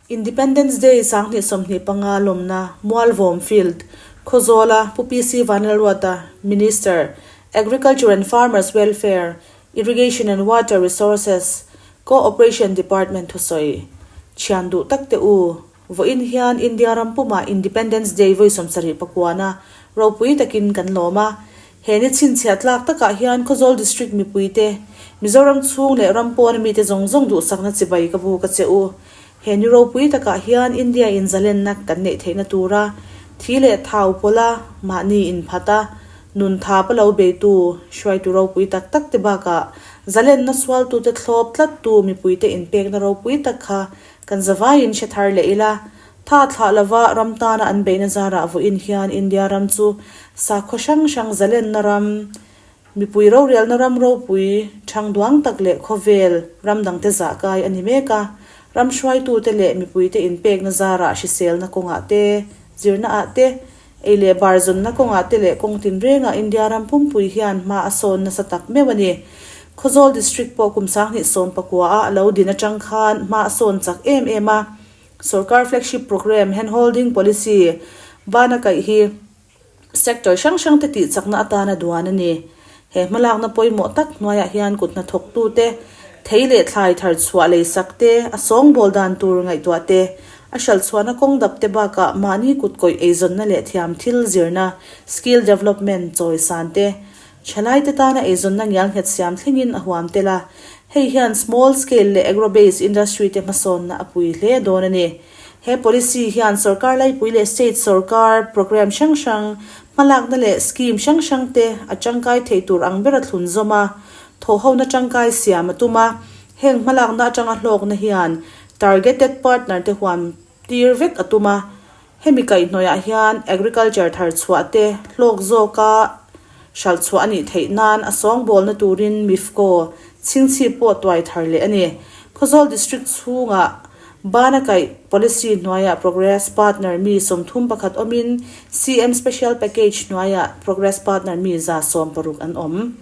Independence Day 2025 lawmna Mualvawm Field, Khawzawla Pu PC Vanlalruata, Minister, Agriculture and Farmers Welfare, Irrigation and Water Resources, Co-operation Department thusawi thian duh tak teh u. Vawiin hian India ram pumah Independence Day vawi 70 pakuana ropui takin kan lawm a. He ni chhinchhiah tlak takah hian Khawzawl District mipuite, Mizoram chhung leh ram pawna mite zawng zawng duhsakna chibai ka buk a che u. He ni ropui takah hian India in zalenna kan neih theihna tura thi leh thau pawla mahni inphat a, nun tha pa lo beitu hruaitu ropui tak tak te bakah zalenna sualtute thlawp tlattu mipuite inpekna ropui tak kha kan zavaiin hre thar leh ila. Tha thlah lova ram tana an beihna zarah vawiin hian India ram chu sakhaw hrang hrang zalenna ram, Mipui rorelna ram ropui, thangduang tak leh khawvel ram dangte zah kai a ni mek a. Ram hruaitute leh mipuite inpekna zarah hriselna kawngah te, zirnaah te, ei leh bar zawnna kawngah te leh kawng tinrengah India ram pumpui hian hma a sawn nasa tak meuh a ni. Khawzawl District pawh kum 2019 a a lo din atang khan hma a sawn chak em em a. Sorkar flagship programme handholding policy bana kaih hi Sector hrang hrangte tih chakna atana duan a ni. He hmalakna pawimawh tak hnuaiah hian kut hnathawktute thei leh thlai thar chhuah lei sak te, a sawngbawl dan tur ngaihtuah te, a hralhchhuahna kawng dap te bakah mahni kut kawih eizawnna leh thiam thil zirna, skill development, chawisan te, thalaite tana eizawnna ngial nghet siam thlengin a huam tel a. Hei hian small scale leh agro-based industry te hmasawnna a pui hle dawn a ni. He policy hian sorkar laipui leh state sorkar programme hrang hrang, hmalakna leh scheme hrang hrang te a tangkai thei tur ang bera thlun zawm a, thawhhona tangkai siam a tum a. Heng hmalakna atanga hlawkna hian targeted partner te huam tir vek a tum a. Hemi kaihhnawihah hian agriculture thar chhuah te hlawk zawka hralh chhuah a nih theih nan a sawngbawlna turin MIFCO chhingchhip pawh tuai thar leh a ni. Khawzawl District chhungah Bana kaih policy hnuaiah Progress Partner mi 31 awmin CM Special Package hnuaiah Progress Partner mi 160 an awm.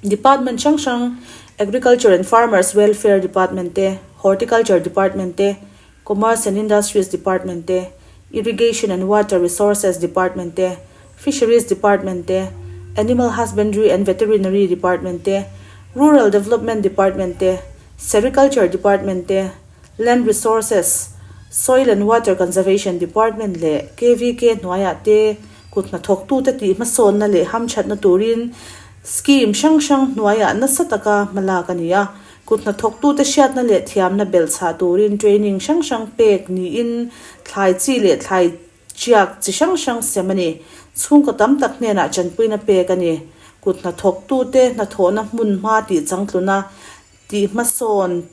Department hrang hrang Agriculture and Farmers Welfare Department te, Horticulture Department te, Commerce and Industries Department te, Irrigation and Water Resources Department te, Fisheries Department te, Animal Husbandry and Veterinary Department te, Rural Development Department te, Sericulture Department te, Land Resources, Soil and Water Conservation Department leh KVK hnuaiah te kut hnathawktute tih hmasawnna leh hamthatna turin scheme hrang hrang hnuaiah nasa taka hmalak a ni a. Kut hnathawktute hriatna leh thiamna belhchhah turin training hrang hrang pek niin thlai chi leh thlai Chiak chi hrang hrang sem a ni. Chhungkaw tam tak hnenah tanpuina pek a ni. Kut hnathawktute hnathawhna hmun hma tih changtluna tih hmasawn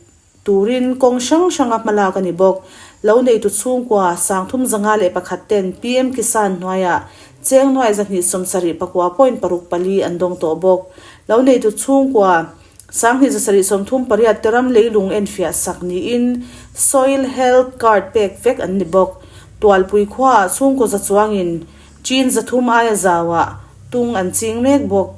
turin kawng hrang hranga hmalak a ni bawk. Lo neitu chhungkua 351 ten PM Kisan hnuaiah cheng nuai 279.64 an dawng tawh bawk. Lo neitu chhungkua 2738 te ram leilung enfiah sak niin Soil Health Card pek vek an ni bawk. Tualpui khuaah chhungkaw za chuangin chin 300 aia zauah tung an ching mek bawk.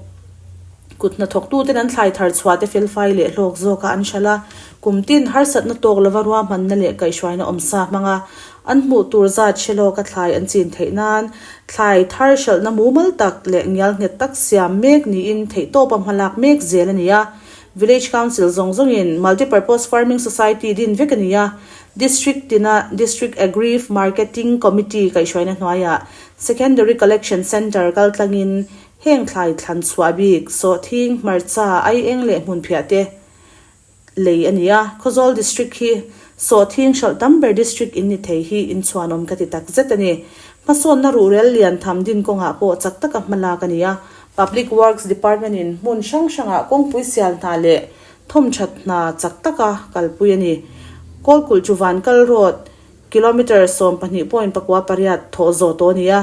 Kut hnathawktuten an thlai thar chhuah te felfai leh hlawk zawkah an hralh a, kum tin harsatna tawk lova ruahmanna leh kaihhruaina awmsa hmanga an hmuh tur zat hre lawka thlai an chin theih nan thlai thar hralhna mumal tak leh ngial nghet tak siam mek niin theihtawpa hmalak mek zel a ni a. Village Council zawng zawngin Multipurpose Farming Society din vek a ni a, District tina District Agri Marketing Committee kaihhruaina hnuaiah Secondary Collection Centre kaltlangin Heng thlai thlan chhuah bik, sawhthing, hmarcha, aieng leh hmunphiah te lei a ni a. Khawzawl District hi sawhthing hralh tam ber District in ni thei hi inchhuanawm ka ti tak zet a ni. Hmasawnna ruhrel lian tham din kawngah pawh chak taka hmalak a ni a. Public Works Department in hmun hrang hrangah kawngpui sial hna leh thawmthat hna chak taka kalpui a ni. Kawlkulh chu Vankal Road kilometre 12.98 thawh zawh tawh a ni a.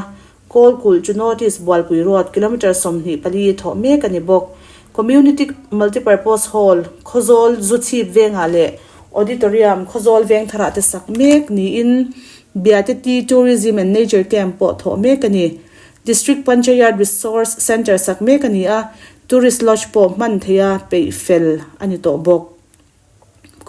Kawlkulh chu North East Bualpui Road kilometre 24 thawh mek a ni bawk. Community Multipurpose Hall, Khawzawl Zuchhip vengah leh Auditorium, Khawzawl Vengtharah te sak mek niin Biate Tea Tourism and Nature Camp pawh thawh mek a ni. District Panchayat Resource Centre sak mek a ni a, Tourist Lodge pawh hman theiha peih fel a ni tawh bawk.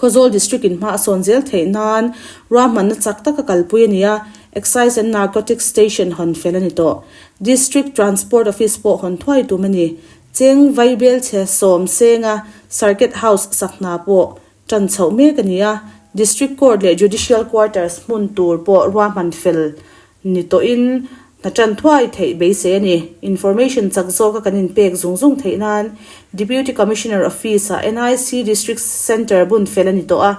Khawzawl District in hma a sawn zel theih nan ruahmanna chak taka kalpui a ni a, Excise and Narcotics Station hawn fel a ni tawh. District Transport Office pawh hawn thuai tum a ni. Cheng Vaibelchhe sawm senga Circuit House sak hna pawh tan chhoh mek a ni a, District Court leh Judicial Quarters hmun tur pawh ruahman fel ni tawhin hna tan thuai theih beisei a ni. Information chak zawka kan inpek zung zung theih nan Deputy Commissioner Office-ah NIC District Centre bun fel a ni tawh a,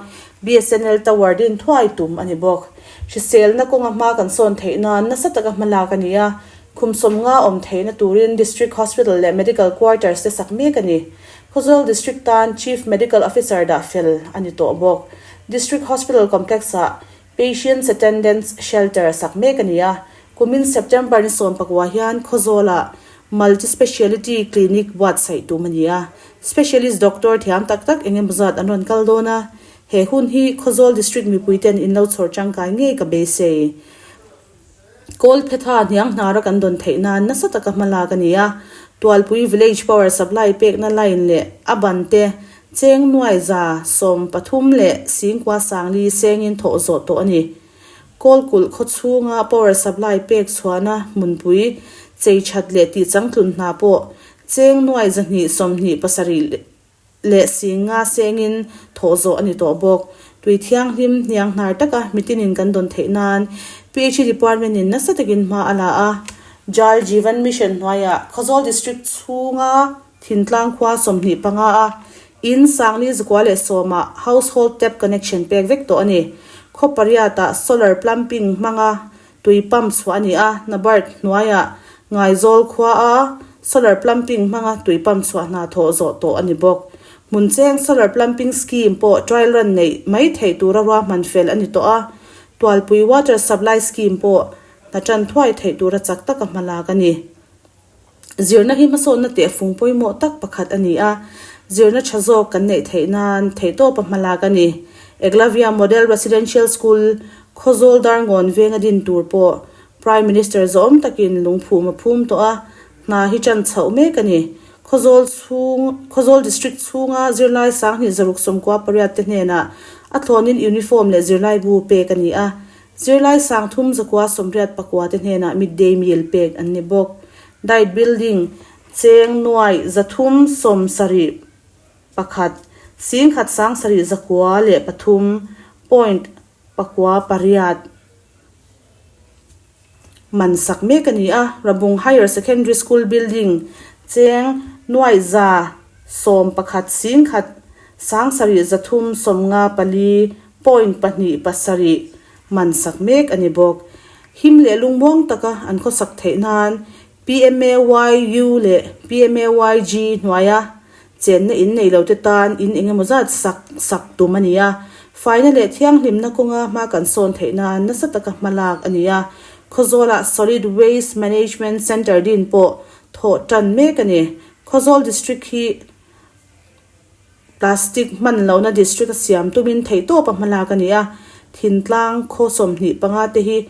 BSNL Tower din thuai tum a ni bawk. Hriselna kawnga hma kan sawn theih nan nasa taka hmalak a ni a, Khum sawmnga awm theihna turin District Hospital leh Medical Quarters te sak mek a ni. Khawzawl District tan Chief Medical Officer dah fel a ni tawh bawk. District Hospital Complex-ah Patients Attendants Shelter sak mek a ni a. Kumin September ni 19 hian Khawzawlah Multi Speciality Clinic buatsaih tum a ni a. Specialist Doctor thiam tak tak eng emaw zat an rawn kal dawn a. He hun hi Khawzawl District mipuiten in lo chhawr tangkai ngei ka beisei. Kawlphetha hniang hnara kan dawn theih nan nasa taka hma lak a ni a, Tualpui Village Power Supply pekna line leh a ban te cheng nuai 13 leh singkua sangli sengin thawh zawh tawh a ni. Kawlkulh khaw chhunga power supply pek chhuahna hmunpui chei that leh tih changtlun hna pawh cheng nuai 227 leh singa sengin thawh zawh a ni tawh bawk. Tui thianghlim hniang hnar taka mitinin kan dawn theih nan PHE Department in nasa takin hma a la a. Jal Jeevan Mission hnuaiah Khawzawl District chhunga Thintlang khua 25 a in Sangli zakua leh sawmah household tap connection pek vek tawh a ni. Khaw pariatah solar plumping hmanga tui pump chhuah a ni a, NABARD hnuaiah Ngaizawl khua a solar plumping hmanga tui pump chhuah hna thawh zawh tawh a ni bawk. Hmun cheng solar plumping scheme pawh trial run neih mai theih tura ruahman fel a ni tawh a, Tualpui water supply scheme pawh hna tan thuai theih tura chak taka hmalak a ni. Zirna hi hmasawnna tehfung pawimawh tak pakhat a ni a, zirna tha zawk kan neih theih nan theihtawpa hmalak a ni. Eklavya Model Residential School, Khawzawl Darngawn venga din tur pawh Prime Minister zawm takin lungphum a phum tawh a, hna hi tan chhoh mek a ni. Khawzawl chhung, Khawzawl District chhunga zirlai 2698 te hnenah a thlawnin uniform leh zirlaibu pek a ni a, Zirlai 3189 te hnenah midday meal pek an ni bawk. Diet building cheng nuai 371, 17,703 point 98 man sak mek a ni a. Rabung Higher Secondary School building cheng nuai 111 7,354 point 27 man sak mek a ni bawk. Him leh lungmuang taka an khawsak theih nan PMAYU leh PMAYG hnuaia chenna in nei lo te tan in eng emaw zat sak sak tum a ni a. Faina leh thianghlimna kawnga hma kan sawn theih nan nasa taka hma lak a ni a. Khawzawlah Solid Waste Management Centre din pawh thawh tan mek a ni. Khawzawl District hi Plastic hman lohna district a siam tumin theihtawp a hmalak a ni a, Thintlang khaw 25 te hi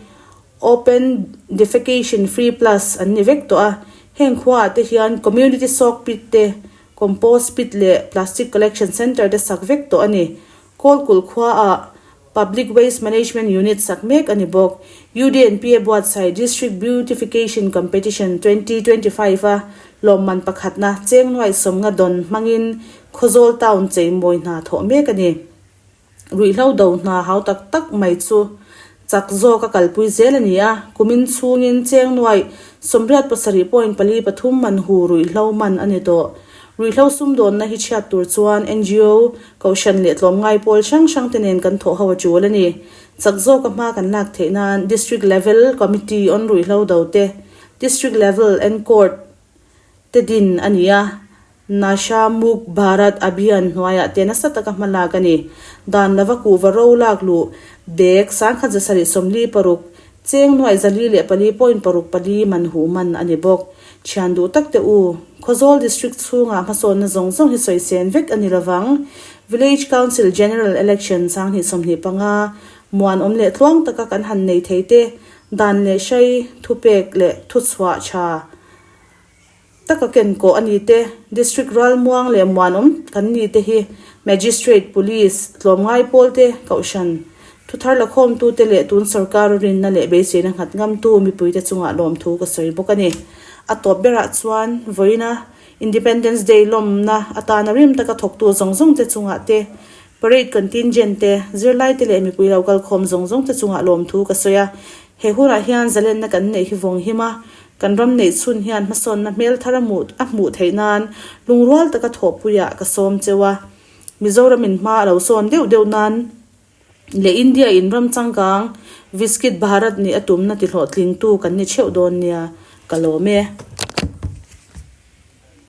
Open Defecation Free Plus an ni vek tawh a, heng khuaah te hian Community Soak Pit te, Compost Pit leh Plastic Collection Centre te sak vek tawh a ni. Kawlkulh khuaah Public Waste Management Unit sak mek a ni bawk. UDNP a buatsaih District Beautification Competition 2025 a lawmman pakhatna cheng nuaih 50 dawn hmangin Khawzawl Town cheimawi hna thawh mek a ni. Ruihhlo do hna hau tak tak mai chu chak zawk a kalpui zel a ni a, kumin chhungin cheng nuaih 87.43 man hu ruihhlo man a ni tawh. Ruihhlo sumdawnna hi chhiat tur chuan ngo, Kohhran leh tlawmngai pawl hrang hrang te nen kan thawh ho a tul a ni. Chak zawka hma kan lak theih nan District Level Committee on Ruihhlo Do te, District Level and Court te din a ni a, Nasha Muk Bharat Abhiyan hnuaiah te nasa taka hma lak a ni. Dan lova kuhva ro lak luh bag 1746, Cheng nuaih 404.64 man huh man a ni bawk. Thian duh tak te u, Khawzawl District chhungah hmasawnna zawng zawng hi sawi sen vek a ni lovang. Village Council General Election 2025 muanawm leh tluang taka kan han nei thei te, dan leh hrai, thupek leh thuchhuah tha taka ken kawh a ni te, District ralmuang leh muanawm kan ni te hi Magistrate, Police, tlawmngai pawlte, Kohhran, thuthar lakhawmtute leh tun sorkar rinna leh beiseina nghat ngamtu mipuite chungah lawmthu ka sawi bawk a ni. A tawp berah chuan vawiina Independence Day lawmna atana rim taka thawktu zawng zawngte chungah te, Parade contingent te, zirlaite leh mipui lo kalkhawm zawng zawngte chungah lawmthu ka sawi a. He hunah hian zalenna kan neih hi vawng him a, kan ram neih chhun hian hmasawnna hmel thar a hmuh a hmuh theih nan lungrual taka thawhpuiah ka sawm cheu a. Mizoramin hma a lo sawn deuh deuh nan leh India in ram changkang Viskit Bharat nih a tumna ti hlawhtlingtu kan ni theuh dawn nia ka lawm e.